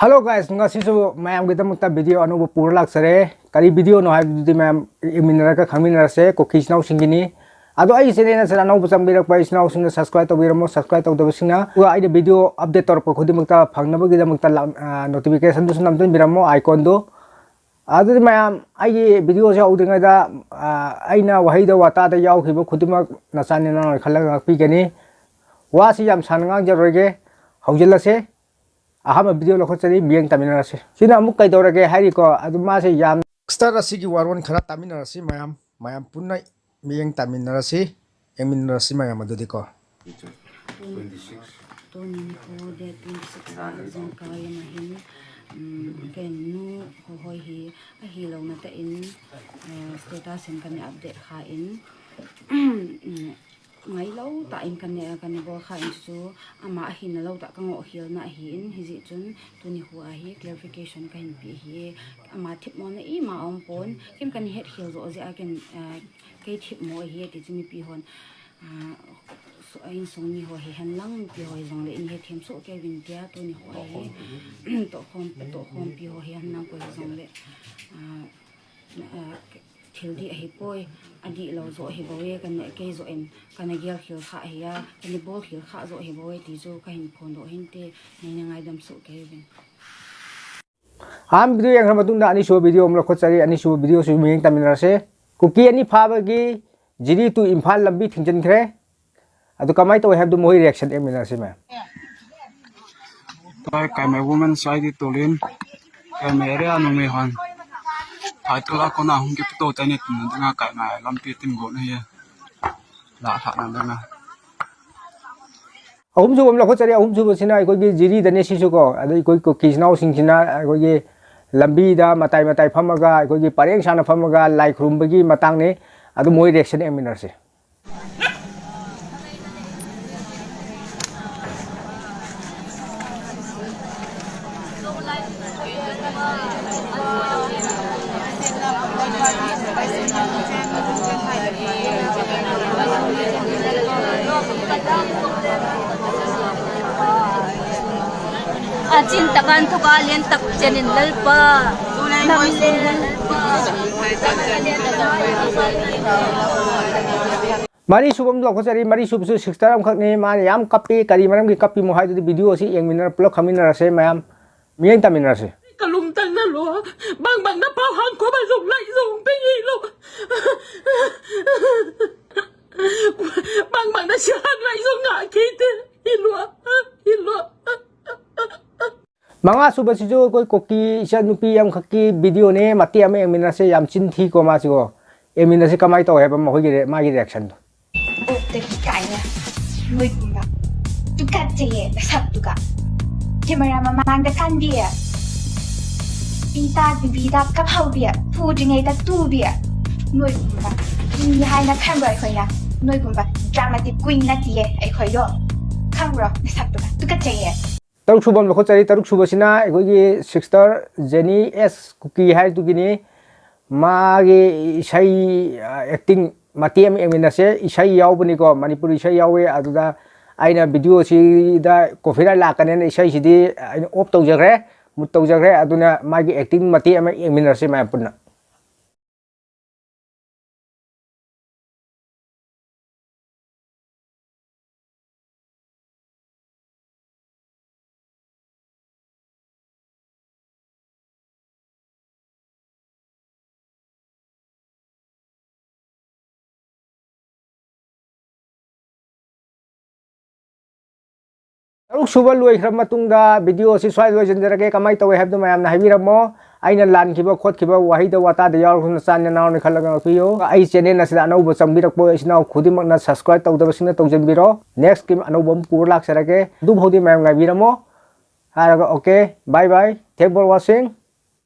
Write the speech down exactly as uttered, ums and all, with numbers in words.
Hello guys, ꯉꯁꯤꯁꯨ ꯃꯌꯥꯝꯒꯤꯗꯃꯛꯇ video ꯑꯅꯧꯕ ꯄꯨꯔ ꯂꯥꯛꯆꯔꯦ꯫ ꯀꯔꯤ videoꯅꯣ ꯍꯥꯏꯕꯗꯨꯗꯤ ꯃꯌꯥꯝ ꯌꯦꯡꯃꯤꯟꯅꯔꯒ ꯈꯪꯃꯤꯟꯅꯔꯁꯦ, ꯀꯨꯀꯤ ꯏꯆꯤꯟ ꯏꯅꯥꯎꯁꯤꯡꯒꯤꯅꯤ꯫ ꯑꯗꯣ ꯑꯩꯒꯤ channel ꯑꯁꯤꯗ ꯑꯅꯧꯕ ꯆꯪꯕꯤꯔꯛꯄ ꯏꯆꯤꯟ ꯏꯅꯥꯎꯁꯤꯡꯅ subscribe ꯇꯧꯕꯤꯔꯝꯃꯣ, subscribe ꯇꯧꯗꯕꯁꯤꯡꯅ꯫ ꯑꯗꯨꯒ ꯑꯩꯅ video update ꯇꯧꯔꯛꯄ ꯈꯨꯗꯤꯡꯃꯛꯇ ꯐꯪꯅꯕꯒꯤꯗꯃꯛꯇ ꯂꯥꯝ-, ꯑ, notificationꯗꯨꯁꯨ ꯅꯝꯖꯟꯕꯤꯔꯝꯃꯣ, iconꯗꯣ꯫ ꯑꯗꯨꯗꯤ ꯃꯌꯥꯝ, ꯑꯩꯒꯤ videoꯁꯦ ꯍꯧꯗ꯭ꯔꯤꯉꯩꯗ, ꯑ, ꯑꯩꯅ ꯋꯥꯍꯩꯗ ꯋꯥꯇꯥꯗ ꯌꯥꯎꯈꯤꯕ ꯈꯨꯗꯤꯡꯃꯛ ꯅꯆꯥꯅꯤ ꯅꯅꯥꯎꯅꯤ ꯈꯜꯂꯒ ꯉꯥꯛꯄꯤꯒꯅꯤ꯫ ꯋꯥꯁꯤ ꯌꯥꯝ ꯁꯥꯡꯅ ꯉꯥꯡꯖꯔꯣꯏꯒꯦ, ꯍꯧꯖꯤꯜꯂꯁꯦ꯫ ꯑꯍꯥꯟꯕ video ꯂꯧꯈꯠꯆꯔꯤ, ꯃꯤꯠꯌꯦꯡ ꯇꯥꯃꯤꯟꯅꯔꯁꯤ꯫ ꯁꯤꯅ ꯑꯃꯨꯛ ꯀꯩꯗꯧꯔꯒꯦ ꯍꯥꯏꯔꯤꯀꯣ, ꯑꯗꯨ ꯃꯥꯁꯦ ꯌꯥꯝ Gangster ꯑꯁꯤꯒꯤ ꯋꯥꯔꯣꯜ ꯈꯔ ꯇꯥꯃꯤꯟꯅꯔꯁꯤ ꯃꯌꯥꯝ, ꯃꯌꯥꯝ ꯄꯨꯟꯅ ꯃꯤꯠꯌꯦꯡ ꯇꯥꯃꯤꯟꯅꯔꯁꯤ, ꯌꯦꯡꯃꯤꯟꯅꯔꯁꯤ ꯃꯌꯥꯝ ꯑꯗꯨꯗꯤꯀꯣ꯫ Twenty six. Tuni nikho date twenty six a Zingkal lama hin, um, ken nu hohoi hi ahi lo na ta in, uh, status in kan update kha in, um, ngai lo ta in kan ne, kan ne bol kha in chu ama ahi na lo ta ka ngoh hial na ahi in, hi ji chun tuni hu ahi clarification ka hin pi hi, ama thip mo na i ma ong pon, ken kan het hial zo ji a ken, uh, kei thip mo hi ti chu mipi hon, ah, so, a insung mi ho hi hen lang, mipi ho hi zong le in he thiam so kei vin tia, tuni ho hi, tohkhom, tohkhompi ho hi hen lang ko hi zong le, ah, ah, thil di ahi poi, a di lo zo hi bo e, kan ne kei zo in, kan ne gel khil kha hi a, kan ne bol khil kha zo hi bo e, ti zo ka hin phon do hin te, nei na ngaidam so kei vin. ꯑꯍꯥꯟꯕ video ꯌꯦꯡꯈ꯭ꯔ ꯃꯇꯨꯡꯗ ꯑꯅꯤꯁꯨꯕ video ꯑꯃ ꯂꯧꯈꯠꯆꯔꯤ꯫ ꯑꯅꯤꯁꯨꯕ videoꯁꯨ ꯃꯤꯠꯌꯦꯡ ꯇꯥꯃꯤꯟꯅꯔꯁꯦ꯫ ꯀꯨꯀꯤ ꯑꯅꯤ ꯐꯥꯕꯒꯤ ꯖꯤꯔꯤ to Imphal ꯂꯝꯕꯤ ꯊꯤꯡꯖꯤꯟꯈ꯭ꯔꯦ꯫ ꯑꯗꯨ ꯀꯃꯥꯏꯅ ꯇꯧꯋꯤ ꯍꯥꯏꯕꯗꯨ ꯃꯈꯣꯏ reaction ꯌꯦꯡꯃꯤꯟꯅꯔꯁꯤ ꯃꯌꯥꯝ꯫ Toi Kaimai Women's Society Tulin, Kaimai area nung mi hon. Thai tula kona hung ki puto tani tum nga Kaimai lampi tim go na ye. La tha na na. ꯑꯍꯨꯝꯁꯨꯕ ꯑꯃ ꯂꯧꯈꯠꯆꯔꯤ꯫ ꯑꯍꯨꯝꯁꯨꯕꯁꯤꯅ ꯑꯩꯈꯣꯏꯒꯤ ꯖꯤꯔꯤꯗꯅꯦ ꯁꯤꯁꯨꯀꯣ꯫ ꯑꯗ ꯑꯩꯈꯣꯏ ꯀꯨꯀꯤ ꯏꯆꯤꯟ ꯏꯅꯥꯎꯁꯤꯡꯁꯤꯅ ꯑꯩꯈꯣꯏꯒꯤ ꯂꯝꯕꯤꯗ ꯃꯇꯥꯏ ꯃꯇꯥꯏ ꯐꯝꯃꯒ, ꯑꯩꯈꯣꯏꯒꯤ ꯄꯔꯦꯡ ꯁꯥꯅ ꯐꯝꯃꯒ ꯂꯥꯏ ꯈꯨꯔꯨꯝꯕꯒꯤ ꯃꯇꯥꯡꯅꯤ꯫ ꯑꯗꯨ ꯃꯣꯏ reaction ꯌꯦꯡꯃꯤꯟꯅꯔꯁꯤ꯫ Achin takan thoka len tak chenin lalpa. Nang lalpa. ꯃꯔꯤꯁꯨꯕ ꯑꯃ ꯂꯧꯈꯠꯆꯔꯤ꯫ ꯃꯔꯤꯁꯨꯕꯁꯨ sister ꯑꯃꯈꯛꯅꯤ꯫ ꯃꯥꯅ ꯌꯥꯝ ꯀꯞꯄꯤ꯫ ꯀꯔꯤ ꯃꯔꯝꯒꯤ ꯀꯞꯄꯤꯃꯣ ꯍꯥꯏꯗꯨꯗꯤ video ꯑꯁꯤ ꯌꯦꯡꯃꯤꯟꯅꯔ ꯄꯨꯂꯞ ꯈꯪꯃꯤꯟꯅꯔꯁꯦ ꯃꯌꯥꯝ꯫ ꯃꯤꯠꯌꯦꯡ ꯇꯥꯃꯤꯟꯅꯔꯁꯤ꯫ ꯀꯂꯨꯝꯇꯪꯅ ꯂꯣ꯫ ꯕꯪꯕꯪꯅ ꯄꯥꯎ ꯍꯥꯡꯈꯣꯕ ꯂꯨꯝꯂꯥꯏ ꯂꯨꯝꯕꯤ ꯂꯨ꯫ ꯕꯪꯕꯪꯅ ꯁꯤꯍꯥꯡꯂꯥꯏ ꯂꯨꯝꯉꯥ ꯈꯤꯇꯦ꯫ ꯏꯂꯨ꯫ ꯏꯂꯨ꯫ ꯃꯉꯥ ꯁꯨꯕꯁꯤꯁꯨ ꯑꯩꯈꯣꯏ ꯀꯨꯀꯤ ꯏꯆꯟꯅꯨꯄꯤ ꯑꯃꯈꯛꯀꯤ videoꯅꯦ꯫ ꯃꯇꯦꯛ ꯑꯃ ꯌꯦꯡꯃꯤꯟꯅꯁꯦ꯫ ꯌꯥꯝ ꯆꯤꯟ ꯊꯤꯀꯣ ꯃꯥꯁꯤꯀꯣ꯫ ꯌꯦꯡꯃꯤꯟꯅꯁꯦ ꯀꯃꯥꯏꯅ ꯇꯧꯋꯦ ꯍꯥꯏꯕ ꯃꯈꯣꯏꯒꯤ ꯔꯦ-, ꯃꯥꯒꯤ reactionꯗꯣ꯫ ꯑꯣꯛꯇꯒꯤ ꯀꯥꯏꯅ ꯅꯣꯏꯒꯨꯝꯕ ꯇꯨꯀꯠꯆꯩꯌꯦ ꯅꯁꯛꯇꯨꯒ꯫ Camera ꯃꯃꯥꯡꯗ ꯀꯥꯟꯕꯤ, ꯄꯤ ꯇꯥ ꯇꯤꯚꯤꯗ ꯀꯞꯍꯧꯕꯤ, ꯐꯨꯗ꯭ꯔꯤꯉꯩꯗ ꯇꯨꯕꯤ꯫ ꯅꯣꯏꯒꯨꯝꯕ ꯃꯤ ꯍꯥꯏꯅ ꯈꯟꯕ꯭ꯔꯣ ꯑꯩꯈꯣꯏꯅ? ꯅꯣꯏꯒꯨꯝꯕ dramatic queen ꯅꯠꯇꯤꯌꯦ ꯑꯩꯈꯣꯏꯗꯣ꯫ ꯈꯪꯕ꯭ꯔꯣ ꯅꯁꯛꯇꯨꯒ? ꯇꯨꯀꯠꯆꯩꯌꯦ꯫ ꯇꯔꯨꯛ ꯁꯨꯕ ꯑꯃ ꯂꯧꯈꯠꯆꯔꯤ꯫ ꯇꯔꯨꯛ ꯁꯨꯕꯁꯤꯅ ꯑꯩꯈꯣꯏꯒꯤ sister ꯖꯦꯅꯤ ꯑꯦꯁ ꯀꯨꯀꯤ ꯍꯥꯏꯗꯨꯒꯤꯅꯤ꯫ ꯃꯥꯒꯤ ꯏꯁꯩ, ꯑ, acting ꯃꯇꯦꯛ ꯑꯃ ꯌꯦꯡꯃꯤꯟꯅꯁꯦ꯫ ꯏꯁꯩ ꯌꯥꯎꯕꯅꯤꯀꯣ, ꯃꯅꯤꯄꯨꯔꯤ ꯏꯁꯩ ꯌꯥꯎꯋꯤ꯫ ꯑꯗꯨꯗ ꯑꯩꯅ videoꯁꯤꯗ copyright ꯂꯥꯛꯀꯅꯦꯅ ꯏꯁꯩꯁꯤꯗꯤ ꯑꯩꯅ off ꯇꯧꯖꯈ꯭ꯔꯦ, mute ꯇꯧꯖꯈ꯭ꯔꯦ꯫ ꯑꯗꯨꯅ ꯃꯥꯒꯤ acting ꯃꯇꯦꯛ ꯑꯃ ꯌꯦꯡꯃꯤꯟꯅꯔꯁꯦ ꯃꯌꯥꯝ ꯄꯨꯟꯅ꯫ ꯇꯔꯨꯛ ꯁꯨꯕ ꯂꯣꯏꯈ꯭ꯔ ꯃꯇꯨꯡꯗ video ꯑꯁꯤ ꯁ꯭ꯋꯥꯏꯗ ꯂꯣꯏꯁꯤꯟꯖꯔꯒꯦ꯫ ꯀꯃꯥꯏꯅ ꯇꯧꯋꯦ ꯍꯥꯏꯕꯗꯨ ꯃꯌꯥꯝꯅ ꯍꯥꯏꯕꯤꯔꯝꯃꯣ꯫ ꯑꯩꯅ ꯂꯥꯟꯈꯤꯕ ꯈꯣꯠꯈꯤꯕ ꯋꯥꯍꯩꯗ ꯋꯥꯇꯥꯗ ꯌꯥꯎꯔꯒꯅ ꯆꯥꯟꯅ ꯅꯅꯥꯎꯅ ꯈꯜꯂꯒ ꯉꯥꯛꯄꯤꯌꯨ꯫ ꯑꯩ channel ꯑꯁꯤꯗ ꯑꯅꯧꯕ ꯆꯪꯕꯤꯔꯛꯄ ꯏꯆꯤꯟ ꯏꯅꯥꯎ ꯈꯨꯗꯤꯡꯃꯛꯅ subscribe ꯇꯧꯗꯕꯁꯤꯡꯅ ꯇꯧꯖꯟꯕꯤꯔꯣ꯫ Next ꯀꯤ ꯑꯅꯧꯕ ꯑꯃ ꯄꯨꯔ ꯂꯥꯛꯆꯔꯒꯦ꯫ ꯑꯗꯨ ꯐꯥꯎꯗꯤ ꯃꯌꯥꯝ ꯉꯥꯏꯕꯤꯔꯝꯃꯣ꯫ ꯍꯥꯏꯔꯒ okay, bye bye, thank for watching꯫